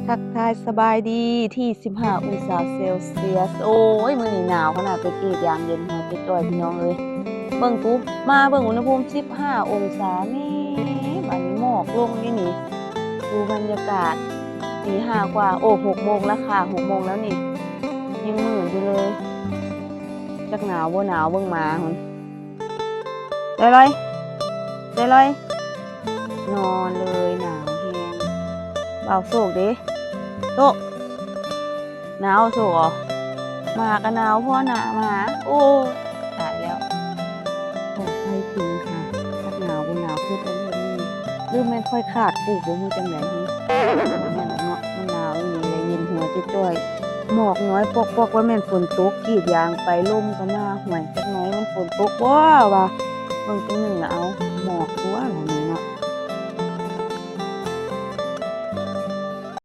ທັກທາຍສະບາຍດີທີ່ສິບຫ້າອົງສາເຊວຊຽສ. ໂອ້ຍ ມື້ນີ້ໜາວຂະໜາດ ໄປກຣີດຢາງເຢັນຫົວຈ່ອຍໆ ພີ່ນ້ອງເອີຍ. ເບິ່ງກູ ມາເບິ່ງອຸນຫະພູມສິບຫ້າອົງສາ. ແໝ່ ບາດນີ້ໝອກລົງຢູ່ນີ້. ດູບັນຍາກາດ ຕີຫ້າກວ່າ ໂອ້ ຫົກໂມງແລ້ວຄ່ະ ຫົກໂມງແລ້ວນີ້ ຍັງມືດຢູ່ເລີຍ. ຈັກໜາວບໍ່ໜາວ ເບິ່ງໝາພຸ້ນ. ໄດ້ລອຍ ໄດ້ລອຍ ນອນເລີຍ ໜາວແຮງ. ບ່າວໂຊກເດ ໂຕະ ໜາວໂຊກເອີ. ໝາກະໜາວພໍໜ້າໝາ. ໂອ້ ຕາຍແລ້ວ ຂອງໃຜກິນຄ່ະ. ຈັກໜາວບໍ່ໜາວ ຄືເພິ່ນເຮັດນີ້ ຫຼືແມ່ນຂ້ອຍຂາດປູກບໍ່ຮູ້ຈັ່ງໃດ. ແມ່ນເນາະ ມັນໜາວອີ່ຫຼີ ແລະເຢັນຫົວຈ່ອຍໆ. ໝອກນ້ອຍປອກໆ ວ່າແມ່ນຝົນຕົກ. ກຣີດຢາງໄປ ລົມກໍມາ. ຫ້ວຍ ຈັກໜ້ອຍມັນຝົນຕົກບໍ່ວະ. ເບິ່ງຈັ່ງໜຶ່ງລະ ເອົາ ໝອກຕົວະ.